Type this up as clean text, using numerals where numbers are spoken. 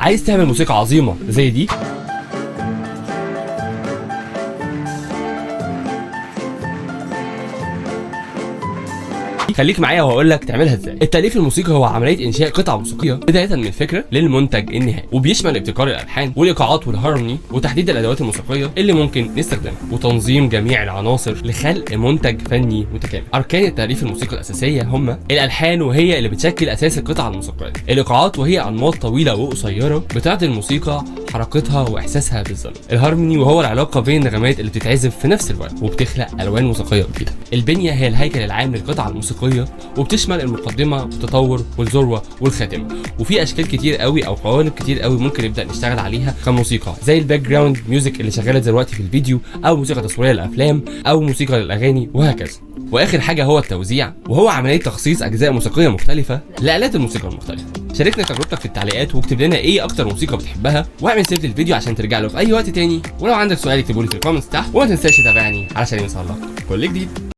عايز تعمل موسيقى عظيمة زي دي؟ خليك معايا وهقول لك تعملها ازاي. التاليف الموسيقي هو عملية انشاء قطعه موسيقية بداية من فكرة للمنتج النهائي، وبيشمل ابتكار الالحان والايقاعات والهارموني وتحديد الادوات الموسيقية اللي ممكن نستخدمها وتنظيم جميع العناصر لخلق منتج فني متكامل. اركان التاليف الموسيقي الاساسية هم الالحان، وهي اللي بتشكل اساس القطعة الموسيقية. الايقاعات، وهي انماط طويلة وقصيره بتعطي الموسيقى حركتها واحساسها بالزمن. الهارموني، وهو العلاقة بين النغمات اللي بتتعزف في نفس الوقت وبتخلق الوان موسيقية جديدة. البنية هي الهيكل العام للقطعه الموسيقية، وبتشمل المقدمة والتطور والذروه والخاتمه. وفي اشكال كتير قوي او قوالب كتير قوي ممكن نبدا نشتغل عليها كموسيقى، زي ال background music اللي شغالة دلوقتي في الفيديو، او موسيقى تصويرية للافلام، او موسيقى للاغاني وهكذا. واخر حاجة هو التوزيع، وهو عملية تخصيص اجزاء موسيقية مختلفة لالات الموسيقى المختلفة. شاركنا تجربتك في التعليقات واكتب لنا ايه اكتر موسيقى بتحبها، واعمل save للفيديو عشان ترجع له في اي وقت تاني. ولو عندك سؤال اكتبه لي في ال comments تحت، وما تنساش تتابعني علشان يوصلك كل جديد.